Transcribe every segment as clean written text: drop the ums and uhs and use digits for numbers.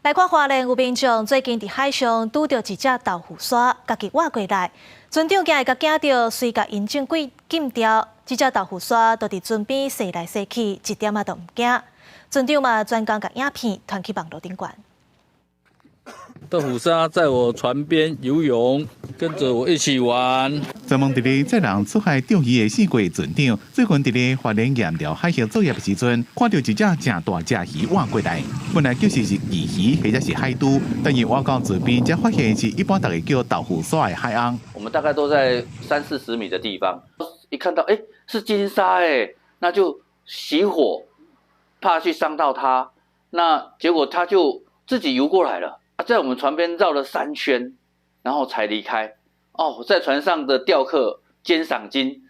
來看花蓮有民眾最近佇海上拄著一隻豆腐鯊，家己倚過來，船長驚會共驚著，隨共引頸規禁掉。這隻豆腐鯊就佇船邊踅來踅去，一點仔都毋驚。船長嘛專工共影片傳去網路頂懸。豆腐鯊在我船邊游泳，跟着我一起玩。專門佇咧載人出海釣魚的四季船長，最近佇咧花蓮鹽寮海域作業的時陣，看著一隻誠大隻魚倚過來，本來就是是鯽魚或者是海豬，但伊倚到船邊，才發現是一般大家叫豆腐鯊的海鰪。我們大概都在三四十米的地方，一看到，欸，是鯨鯊，欸，那就熄火，怕去傷到它。那結果它就自己游過來了。在我們船邊繞了三圈，然後才離開。哦，在船上的釣客兼賞鯨，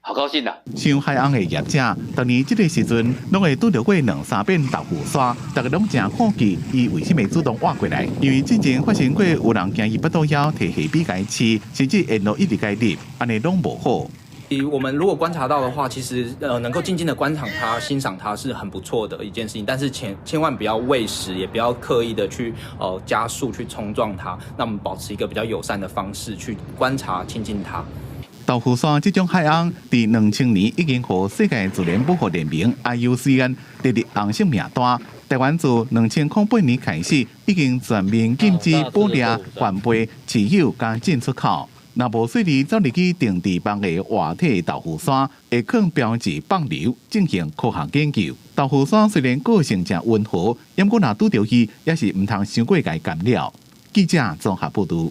好高興啊！像海鰪的業者，逐年這个時陣，攏會拄著過兩三遍豆腐鯊，逐家攏誠好奇，伊為啥物主動倚過來？因為之前發生過有人驚伊腹肚枵，提蝦米共伊飼，甚至沿路一直共伊入，按呢攏無好。我們如果觀察到的話，其實能夠靜靜的觀賞它、欣賞它是很不錯的一件事情。但是千千萬不要餵食，也不要刻意的去加速去衝撞它。那我們保持一個比較友善的方式去觀察、親近它。豆腐鯊這種海鰪，佇2000年已經予世界自然保護聯盟 IUCN 列入紅色名單。台灣自2008年開始，已經全面禁止捕獵、販賣、持有佮進出口。若無細膩走入去定置網的活體豆腐鯊，會囥標誌放流進行科學研究。豆腐鯊雖然個性誠溫和，毋過若拄著伊，也是毋通傷過共伊干擾。記者綜合報導。